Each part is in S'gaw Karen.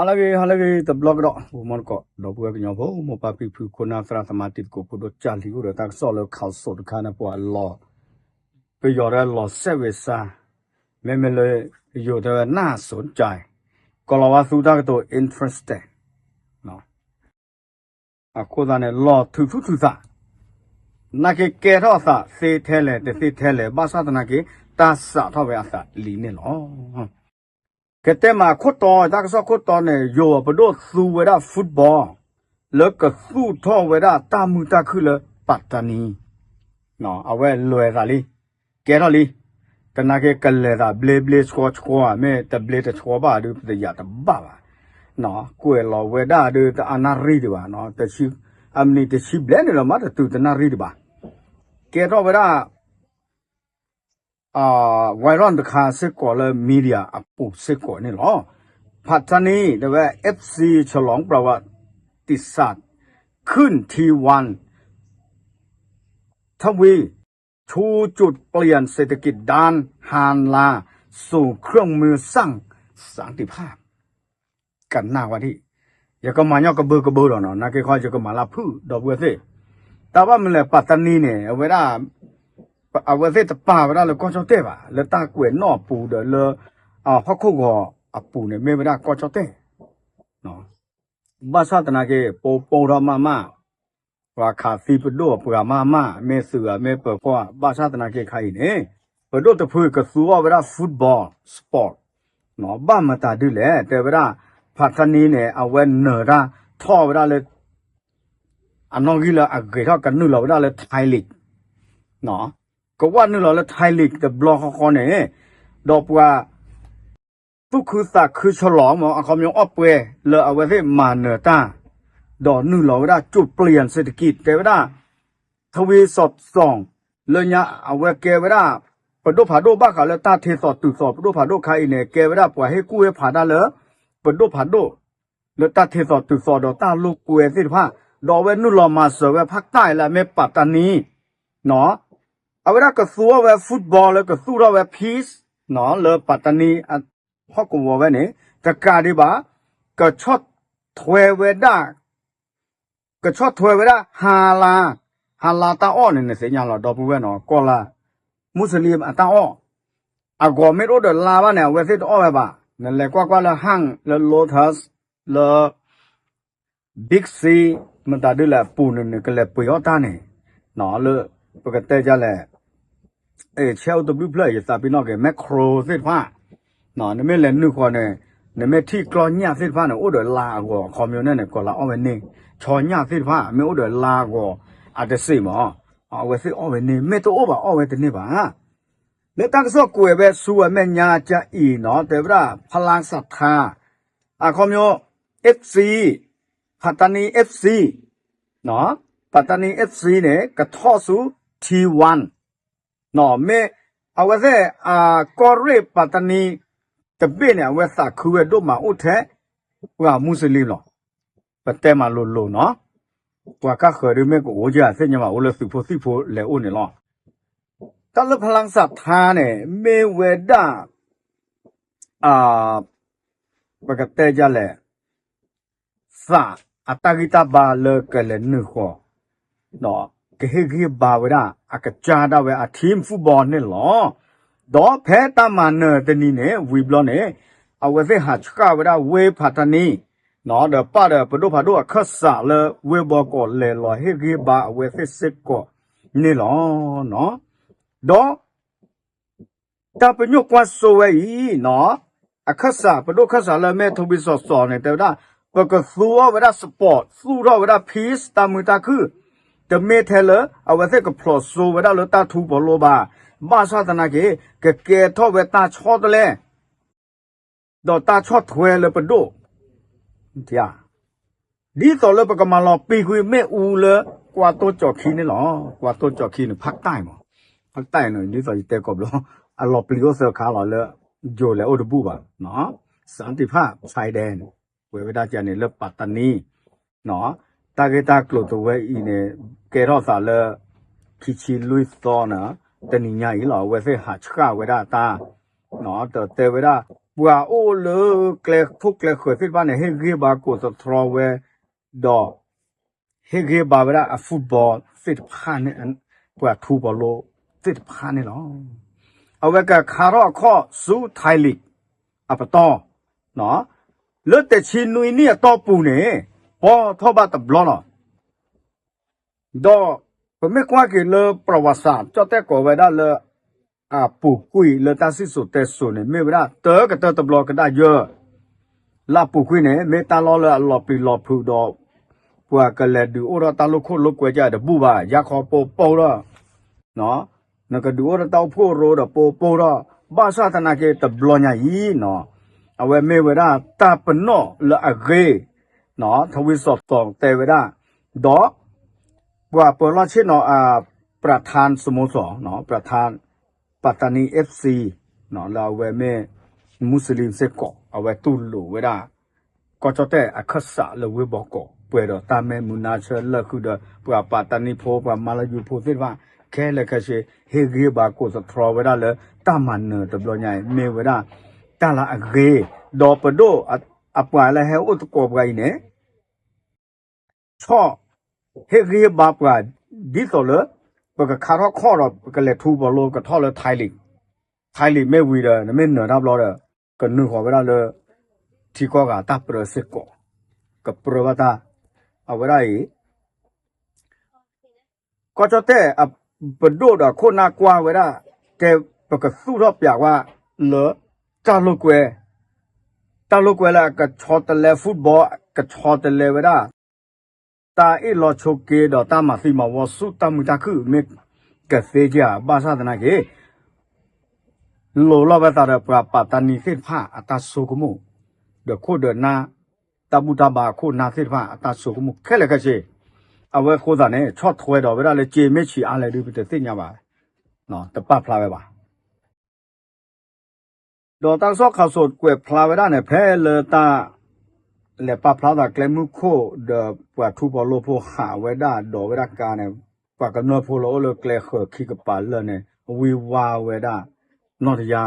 ဟါလၢအဂ့ၤ ဟါလၢအဂ့ၤ တဘျီကဒီး အိၣ်မူတကိး ဒီပုၢ်ဝဲၢ်ကညီဖိ မိၢ်ပၢ်ဖံဖု ခိၣ်နၢ်သရၣ်သမါ တံၤသကိးဖိဒိၣ် ကၢ်လံၤ အိၣ်ဒီးတၢ်ကစီၣ်လၢ ခးစိး တခါန့ၣ် ပှၤလီၤ ပယီၤဒီးလီၤစဲးဝဲစါ မ့မ့ၢ်လၢ ယိၤတဲဝဲ နၢ်စိၤကၠဲ ကီၤလၤဝါသူတၢ်ကတိၤ interesting အဃိသတးန့ၣ် လီၤထုးထူၣ်ထုးသး နာ်က့ကဲထီၣ်အသးသ့ထဲလဲၣ် တသ့ထဲလဲၣ် ဘၣ်ဆၣ်သနာ်က့ တၢ်စးထီၣ်ဝဲအသးလံန့ၣ်လီၤ. ကတဲမးခိၣ်တီ တၢ်ကစီၣ်ခိၣ်တီန့ၣ် ယိၤအပဒိၣ်သူဝဲဒၣ် football လၢကသူၣ်ထီၣ်ဝဲဒၣ်တၢ်မုာ်တၢ်ခုၣ်လၢ ပၣ်တနံ အဝဲလဲၤသးလံ ကဲထီၣ်လံ တနာ်က့ကလဲၤသးဘျ့ဘျ့ဆှီဆှီ မ့ၢ်တဘျ့တဆှီဘၣ်ဒုး ပတယာ်တဘၣ်ဘၣ် ကွဲးလီၤဝဲဒၣ်ဒုး တအါနၣ်ရံၣ်ဒံးဘၣ် အမံးနံးတဆံဘျဲၣ်န့ၣ်လီၤမး တတုၤတနၣ်ရံၣ်ဒံးဘၣ် ကဲထီၣ်ဝဲဒၣ် viral တခါစ့ၢ်ကီးလၢ media အပူၤစ့ၢ်ကီးန့ၣ်လီၤ. ပၣ်တနံ တဲဝဲ เอฟซี ฉลองประวัติศาสตร์ ขึ้น ทีวัน ทวี ชูจุดเปลี่ยนเศรษฐกิจด้านฮาลาลสู่เครื่องมือสร้างสันติภาพ ကနၣ်ဝဲဒၣ် ယကမၤညီကဘၢကဘၢလီၤနီၤ နာ်က့ခီ ယကမၤလၢဖုၣ် ဒီပုၢ်ဝဲၢ်သ့ၣ် တၢ်ဘၣ်မနုၤလဲၣ် ပၣ်တနံန့ၣ် အဝဲဒၣ် အဝဲသ့ၣ်တပာ်ဝဲဒၣ်လၢကီၢ်ကၠီၣ်တဲၣ်ဘၣ် လၢတၢ်ကွဲးနီၣ်အပူၤဒီးလၢ ဟီၣ်ခိၣ်ဂီၤအပူၤန့ၣ် မ့ၢ်ဝဲဒၣ်ကီၢ်ကၠီၣ်တဲၣ် ဘၣ်ဆၣ်သနာ်က့ ပိပိထီၣ်မးမး ပှၤခးသံပဒိၣ်အပှၤမးမး မ့ၢ်သုးဧါ မ့ၢ်ပၢၤဖီဧါ ဘၣ်ဆၣ်သနာ်က့ခါအံၤန့ၣ် ပဒိၣ်တဖုကသူအီၤဝဲဒၣ် football sport ဘၣ်မတၤဒုလဲၣ် တဲဝဲဒၣ် ပၣ်တနံန့ၣ် အဝဲနၢၤတၢ်ထီၣ်ဝဲဒၣ်လၢ အနီၣ်ဂံၢ်လၢအဂဲၤထီၣ်ကနုာ်လီၤဝဲဒၣ်လၢ Thai League ကဝဲနုာ်လီၤလၢ Thai League တဘျီဃီဃီန့ၣ် ဒီးပှၤ သူၣ်ခုသးခု ฉลอง မ့ၢ် အခီပညီအီၣ်ပှဲၤ လၢအဝဲသ့ၣ်မၤနၢၤတၢ် ဒီးနုာ်လီၤဝဲဒၣ် จุดเปลี่ยนเศรษฐกิจ တဲဝဲဒၣ် ทวีสอดส่อง လၢညါအဝဲကဲဝဲဒၣ် ပဒိၣ်ဖးဒိၣ်ဘၣ်ဃးလၢတၢ်ထ့သိးတုၤသိး ပဒိၣ်ဖးဒိၣ်ခါအံၤန့ၣ် ကဲဝဲဒၣ်ပှၤဟ့ၣ်ကူၣ်ဟ့ၣ်ဖးတၢ်လၢ ပဒိၣ်ဖးဒိၣ် လၢတၢ်ထ့သိးတုၤသိးဒီးတၢ်လိာ်ကွဲသ့ၣ်တဖၣ် ဒီးအဝဲနုာ်လီၤမၤစၢၤဝဲ ဖးတၢ်လၢအမ့ၢ်ပၣ်တနံ အဝဲဒၣ်ကသူအီၤဝဲ football လၢကသူၣ်ထီၣ်ဝဲ peace လၢပၣ်တနံ ဟီၣ်ကဝီၤဝဲန့ၣ် တကးဒံးဘၣ် ကဆီၣ်ထွဲဝဲဒၣ် ကဆီၣ်ထွဲဝဲဒၣ် ဟါလါ ဟါလါတၢ်အီၣ်န့ၣ် နသ့ၣ်ညါလီၤ ဒီပုၢ်ဝဲၢ်နီၤ ကီၢ်လါ မူစလံအတၢ်အီၣ် အဂီၤမ့ၢ်တအိၣ်ဒီးလါဘၣ်န့ၣ် အဝဲသ့ၣ်တအီၣ်ဝဲဘၣ် နလဲၤကွၢ်ကွၢ်လၢ ห้าง လၢ Lotus လၢ Big C မတၤဒုလဲၣ်အပူၤန့ၣ် နကလဲၤပှ့ၤအီၣ်တၢ်န့ၣ် လၢ ပကတဲဒ်လဲၣ် ဆဲးအိၣ်တဘျုးဖျၢၣ် ယသးပ့ၤနီၣ်က့ၤ Makro သ့ၣ်တဖၣ် နမ့ၢ်လဲၤနုာ်ဃီန့ၣ် နမ့ၢ်ထံၣ်ကျီၢ်ညၣ်သ့ၣ်တဖၣ်န့ၣ် အိၣ်ဒီးလါအဂီၤ အခီပညီန့ၣ်န့ၣ် ကီၤလါအီၣ်ဝဲန့ၢ် ဆီညၣ်သ့ၣ်တဖၣ် မ့ၢ်အိၣ်ဒီးလါအဂီၤ အတစ့ၢ်မး အဝဲသ့ၣ်အီၣ်ဝဲန့ၢ် မ့ၢ်တအိၣ်ဘၣ်အီၣ်ဝဲတန့ၢ်ဘၣ် လၢတၢ်ကစီၣ်ကွဲးဝဲဆူအမဲာ်ညါကၠါအံၤနီၤ တဲဝဲဒၣ် ဖလါစးထါ အခီပညီ FC ဖးတနံ FC ဖးတနံ FC န့ၣ် ကထီၣ်ဆူ T one မ့ၢ်အဝဲသ့ၣ် အကီၢ်ရ့ၣ်ပၣ်တနံ တဘ့ၣ်န့ၣ် အဝဲသးခုဝဲဒိၣ်မးအိၣ်ထဲ ပှၤမူစလံလီၤ. ပတဲမးလိၤလိၤနီၤ ပှၤကၢ်ဃၢၤဒုးမ့ၢ်ကအိၣ်ကသ့ၣ်ညါမး အိၣ်လၢသုးဖိသံၣ်ဖိလဲၤအိၣ်န့ၣ်လီၤ. တၢ်လၢဖလါစးထါန့ၣ် မ့ၢ်ဝဲဒၣ် ပကတဲဒ်လဲၣ် သးအတၢ်ဂံၢ်တၢ်ဘါလၢကလဲၤနုာ်ဃီၤ ဒီးကဟ့ၣ်ဂံၢ်ဘါဝဲဒၣ် အကစၢ်ဒၣ်ဝဲအ team football န့ၣ်လီၤ. ဒီးဖဲတၢ်မၤနၢၤတနံၤန့ၣ် ဝံၤဘျီန့ၣ် အဝဲသ့ၣ်ဟးဆှၣ်ဝဲဒၣ်ဝ့ၢ်ဖးတနံ ဒီးပာ်ဒီးပဒိၣ်ဖးဒိၣ်အခၢၣ်စးလၢဝ့ၢ်ဘီကီးလဲၤလီၤဟ့ၣ်ဂံၢ်ဘါအဝဲသ့ၣ်စ့ၢ်ကီးန့ၣ်လီၤ. ဒီး တၢ်ပညိၣ်ကွၢ်စိဝဲအံၤနီၤ အခၢၣ်စး ပဒိၣ်ခၢၣ်စးလၢမဲထဝံစီၤစီၤန့ၣ် တဲဝဲဒၣ် ပကသူအီၤဝဲဒၣ် sport သူၣ်ထီၣ်ဝဲဒၣ် peace တၢ်မုာ်တၢ်ခုၣ် တမ့ၢ်ထဲလၢ အဝဲသ့ၣ်ကဖျိးစိဝဲဒၣ်လၢတၢ်ထူပီၤလိဘၣ် ဘၣ်ဆၣ်သနာ်က့ ကကဲထီၣ်ဝဲတၢ်ဆီတလဲ ဒီးတၢ်ဆီၣ်ထွဲလၢပဒိၣ် ဒ်သိးလၢပကမၤလီၤပံာ်ကွံာ်မ့ၣ်အူလၢ ကွၢ်တိၢ်ကၠီၣ်ခံန့ၣ်လီၤ. ကွၢ်တိၢ်ကၠီၣ်ခံန့ၣ် ဖးတၢ်မး ဖးတၢ်န့ၣ် ဒ်သိးယတဲကိးဘျီ အလီၤပျံၤအိၣ်သၢခါလီၤလၢ ယိၤလဲၤအိၣ်တဘူၣ်ဘၣ် စၣ်တံၣ်ဖၣ် ဖဲဒဲးန့ၣ် ကွဲးဝဲဒၣ်ကန့ၣ်လၢပၣ်တနံ တၢ်ဂ့ၢ်တၢ်ကျိၤတဝဲအံၤန့ၣ် ကဲထီၣ်သးလၢ ခံဆံလွံၢ်သီန့ၣ် တနံၤညါအံၤလီၤ အဝဲသ့ၣ်ဟးဆှၣ်ဝဲဒၣ်တၢ် တဲဝဲဒၣ် ပှၤအိၣ်လၢကျဲခိၣ်ကျဲဃၢၤသ့ၣ်တဖၣ်န့ၣ် ဟ့ၣ်ဂံၢ်ဘါကိးသတြီဝဲ, ဒီး ဟ့ၣ်ဂံၢ်ဘါဝဲဒၣ်အ football သ့ၣ်တဖၣ်န့ၣ်, ပှၤထူပီၤလိသ့ၣ်တဖၣ်န့ၣ်လီၤ. အဝဲကခါထီၣ်အခီၣ်ဆူ Thai League အပတီၢ်, လၢတဆံနွံနံၣ်အတီၢ်ပူၤန့ၣ် ပီထီၣ်ဘၣ်တဘျီလီၤ. ဒီးပမ့ၢ်ကွၢ်က့ၤလၢ ပရဝၤစး ကၠီၣ်တဲၣ်ကိးဝဲဒၣ်လၢ အပူၤကွံာ်လၢတၢ်စံၣ်စိၤတဲစိၤန့ၣ် မ့ၢ်ဝဲဒၣ် တၢကတၢၢ်တဘျီကဒၣ်ယဲၢ် လၢအပူၤကွံာ်န့ၣ် မ့ၢ်တၢ်လီၢ်လၢအလီၤပျံၤလီၤဖုးဒီး ပှၤကလဲၤဒုးအိၣ်ထီၣ်တၢ်လိာ်ခိၣ်လိာ်ကွဲကဒီးတဘူၣ်ဘၣ် ယါခီပိပိထီၣ် နကဒုးအိၣ်ထီၣ်တၢ်အိၣ်ဖှိၣ်ရိဒီးပိပိထီၣ်, ဘၣ်ဆၣ်သနာ်က့တဘျီညါအံၤနီၤ, အဝဲမ့ၢ်ဝဲဒၣ်တၢ်ပနီၣ်လၢအဂ့ၤ, ထဝံစီၣ်စီၣ်တဲဝဲဒၣ်, ဒီး ပှၤပၢၤလီၢ်ဆ့ၣ်နီၤ အ ပြထၢၣ် စမူစီၣ် ပြထၢၣ် ပၣ်တနံ FC လၢအဝဲမ့ၢ် မူစလ့ၣ်စ့ၢ်ကီး အဝဲတူၢ်လိာ်ဝဲဒၣ် ကီၢ်ကၠီၣ်တဲၣ်အခၢၣ်စးလၢဝ့ၢ်ဘီကီး ပှဲၤဒီးတၢ်မဲၢ်မုာ်နါဆၢလၢာ်ဃုာ်ဒီး ပှၤပၣ်တနံဖိ ပှၤမၤလၢယူၤဖိသ့ၣ်တဖၣ် ခဲလၢာ်ခဲဆ့ ဟ့ၣ်ဂံၢ်ဘါကိးသတြီဝဲဒၣ်လၢ တၢ်မၤနၢၤတဘျီညါအံၤ မ့ၢ်ဝဲဒၣ် တၢ်လၢအဂ့ၤ, ဒီးပဒိၣ်အပှၤလၢဟဲအိၣ်သကိးပှၤအံၤန့ၣ် ဆီၣ် ဟ့ၣ်ဂံၢ်ဟ့ၣ်ဘါပှၤ ဒ်သိးလၢ ပကခါထီၣ်ခီၣ်ဒီး ပကလဲၤထူပီၤလိကထီၣ်လၢ Thai League, Thai League မ့ၢ်ဝံၤဒီး နမ့ၢ်နၢၤတၢ်ဘျီဒီး ကနုာ်ဃီၤဝဲဒၣ်လၢ ထံကီၢ်ဂၤတၢ်ပြၢစ့ၢ်ကီး, ကပြၢဘၣ်တၢ်, အဝဲဒၣ်အံၤ ကီၢ်ကၠီၣ်တဲၣ် ပဒိၣ်ဒီးခိၣ်နၢ်ကွၢ်ဝဲဒၣ် တဲပကသူၣ်ထီၣ်ပၠးဝဲလၢ တၢ်လိာ်ကွဲ, တၢ်လိာ်ကွဲလၢအကဆီတလဲ football ကဆီတလဲဝဲဒၣ် တၢ်အ့ၣ်လိာ်ဆိးက့ဒီးတၢ်မၤသံမၤဝီဆူတၢ်မုာ်တၢ်ခုၣ်မ့ၢ်ကသ့ဧါ, ဘၣ်ဆၣ်သနာ်က့ လိၤလီၤဝဲသးဒီးပှၤပၣ်တနံသ့ၣ်တဖၣ်အတၢ်ဆိကမိၣ်, ဒီးခိၣ်ဒီးနၢ်, တၢ်ဘူၣ်တၢ်ဘါခိၣ်နၢ်သ့ၣ်တဖၣ်အတၢ်ဆိကမိၣ်ခဲလၢာ်ခဲဆ့, အဝဲအဃိသတးန့ၣ် ဆီၣ်ထွဲဒီးဝဲဒၣ်လၢ က့မ့ၢ်ဆံးအါလဲၣ်ဒုးပတသ့ၣ်ညါဘၣ်, တပာ်ဖျါဝဲဘၣ်. ဒီးတၢ်ကစီၣ်ခးစိးကွဲးဖျါဝဲဒၣ်န့ၣ် ဖဲလၢတၢ် လဲၤပာ်ဖျါသးကျဲမုၢ်ခိၣ်ဒီး ပှၤထူပီၤလိဖိဟးဝဲဒၣ်ဒီးဝဲဒၣ်ကါန့ၣ်, ပှၤကမျၢၢ်ဖိလၢအိၣ်လၢကျဲဃၢၤခံကပၤလၢာ်န့ၣ် ဝံဝါဝဲဒၣ် နီၣ်တယါ,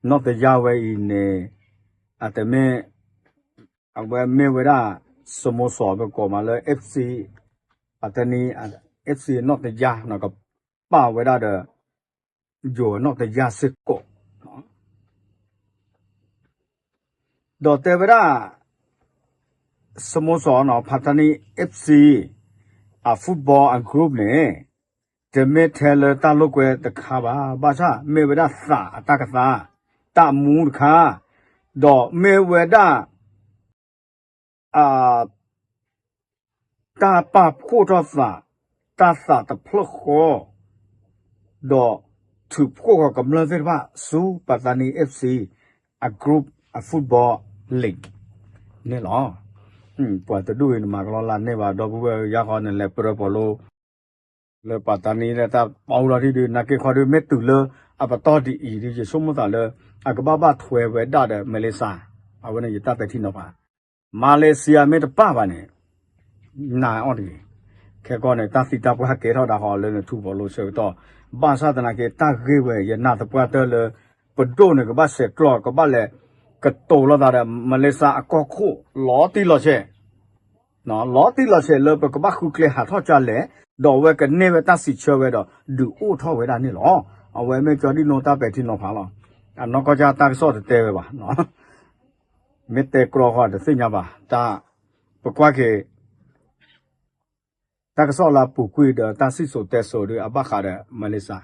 နီၣ်တယါဝဲအံၤန့ၣ် အတမ့ၢ် အဝဲမ့ၢ်ဝဲဒၣ် စမူစီၣ်ပကိးမးလၢ FC ပၣ်တနံ FC နီၣ်တယါ ကပာ်ဝဲဒၣ်ဒီး ယိၤနီၣ်တယါစ့ၢ်ကီး ဒီးတဲဝဲဒၣ် စမူစီၣ် ပၣ်တနံ FC အ football အ group န့ၣ် တမ့ၢ်ထဲလၢတၢ်လိာ်ကွဲတခါဘၣ်, ဘၣ်ဆၣ်မ့ၢ်ဝဲဒၣ်သးအတၢ်ကသါ, တၢ်အမူတခါ, ဒီးမ့ၢ်ဝဲဒၣ် တၢ်ပာ်ဖှိၣ်ထီၣ်သး, တၢ်သးတဖျၢၣ်ဃီ, ဒီးထုးဖှိၣ်ဃီၤကမျၢၢ်သ့ၣ်တဖၣ်ဆူ ပၣ်တနံ FC အ group အ football league န့ၣ်လီၤ. ပှၤတဒူၣ်အံၤနမၤကလီလၢန့ၢ်ဘၣ် ဒီပုၢ်ဝဲၢ်ယါဃီန့ၣ် လဲၤပြၢပီၤလိ လၢပၣ်တနံလၢတၢ်ပီအူလီၤထံဒုး နာ်က့ခီဒုး မ့ၢ်တုၤလၢအပတီၢ်ဒ်အံၤဒုး ယဆိကမိၣ်သးလၢ အကဘၣ်ဘၣ်ထွဲဝဲဒၣ်ဒီး Malaysia, အဝဲန့ၣ်ယတၢ်ပဲာ်ထံနီၤဖး Malaysia မ့ၢ်တပာ်ဘၣ်န့ၣ် နၤအီၣ်တဂ့ၤ. ခဲကီန့ၣ် တၢ်သံတၢ်ပှၢ်ကဲထီၣ်ဒၣ်ဃီလၢနထူပီၤလိဆၢကတီၢ်, ဘၣ်ဆၣ်သနာ်က့ တၢ်ဂ့ၢ်ဝဲ ယနာ်သပှၢ်တၢၢ်လၢ ပဒိၣ်န့ၣ် ကဘၣ်ဆဲးကျိး ကဘၣ်လဲၤကတိၤလိာ်သးဒီး Malaysia အကီၢ်ခိၣ် လီၤတံၢ်လီၤဆဲး လီၤတံၢ်လီၤဆဲးလၢပကဘၣ်ဃုကျဲဟးထီၣ်ကလဲၣ်, ဒီးအဝဲကန့ၢ်ဝဲတၢ်စံးဆၢဝဲဒီး ဒုးအိၣ်ထီၣ်ဝဲဒၣ်န့ၣ်လီၤ. အဝဲမ့ၢ်ကၠီဒံၣ်နိတၢ်ပဲာ်ထံနီၤဖးလီၤ. အနီၢ်ကီၢ်ကၢ်တၢ်ကစီၣ်တတဲဝဲဘၣ်. မ့ၢ်တဲကြီဃီတသ့ၣ်ညါဘၣ်. တၢ် ပကွၢ်က့ၤ တၢ်ကစီၣ်လၢအပူၤကွံာ်ဒီးတၢ်စံၣ်စိၤတဲစိၤဒီးအဘၣ်ဃးဒီး Malaysia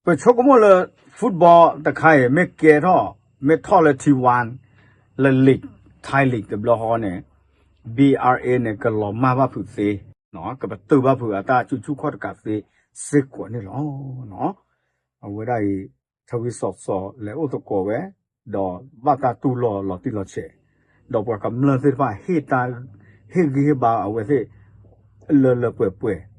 ပဆိကမိၣ်လၢ football တခါအံၤ မ့ၢ်ကဲထီၣ် မ့ၢ်ထီၣ်လၢ T one လၢ league, Thai league တဘျီဃီန့ၣ် B R A န့ၣ် ကလီၤမၢ်ဘၣ်ဖုးသ့, ကပတုာ်ဘၣ်ဖုးအတၢ်စုဆူၣ်ခီၣ်တကးသ့စ့ၢ်ကီးန့ၣ်လီၤ. အဝဲဒၣ်အံၤ ထဝံစီၣ်စီၣ်လဲၤအိၣ်သကိးဝဲ, ဒီးဘၣ်တၢ်တူၢ်လိာ်လီၤတံၢ်လီၤဆဲး, ဒီးပှၤကမျၢၢ်သ့ၣ်တဖၣ် ဟ့ၣ်ဂံၢ်ဟ့ၣ်ဘါအဝဲသ့ၣ် လၢလၢပှဲၤပှဲၤ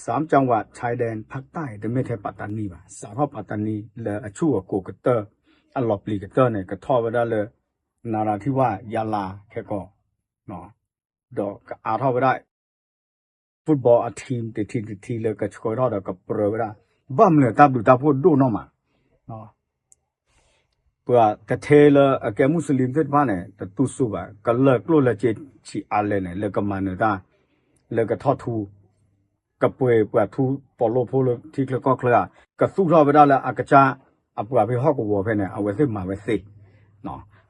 สามจังหวัดชายแดนภาคใต้ တမ့ၢ်ထဲပၣ်တနံဘၣ်, စးထီၣ်ပၣ်တနံလၢအဆူၣ်အကိၤကတၢၢ် အလီၤပျံၤကတၢၢ်န့ၣ် ကထီၣ်ဝဲဒၣ်လၢ နရာ်ထံဝၣ် ယၤလး ခဲကီး ဒီးကအါထီၣ်ဝဲဒၣ် football အ team တ team တ team လၢကဆှၢထီၣ်ဒီးကပြၢဝဲဒၣ် ဘၣ်မနုၤတၢ်ဘျုးတၢ်ဖှိၣ်ဒိၣ်နီၢ်မး ပှၤတထဲလၢအကဲမူးစလ့ၣ်သ့ၣ်တဖၣ်န့ၣ် တတူၢ်စိဘၣ်, ကလၢာ်ကျိၣ်လၢစ့ဆံးအါလဲၣ်န့ၣ် လၢကမၤနၢၤတၢ်, လၢကထီၣ်ထူ, ကပှဲၤပှၤထူပီးလိၣ်ဖိလၢထံချၢကီၢ်ချၢဧါ, ကသူၣ်ထီၣ်ဝဲဒၣ်လၢအကစၢ်အပှၤဖဲဟီၣ်ကဝီၤဖဲန့ၣ် အဝဲသ့ၣ်မၤဝဲသ့.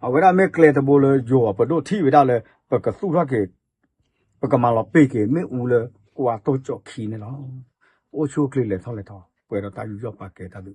အဝဲဒၣ်မ့ၢ်ကျဲတဘိလၢယိၤအပဒိၣ်ထံၣ်ဝဲဒၣ်လၢ ပကသူၣ်ထီၣ်က့ၤ, ပကမၤလီၤပ့ၢ်က့ၤ မ့ၣ်အူလၢကွၢ်တိၢ်ကၠီၣ်ခံန့ၣ်လီၤ. အိၣ်ဆူၣ်အိၣ်ချ့လဲၤထီၣ်လဲၤထီ ပှဲၤဒီးတၢ်ယူးယီၣ်ပာ်ကဲတၢ်သု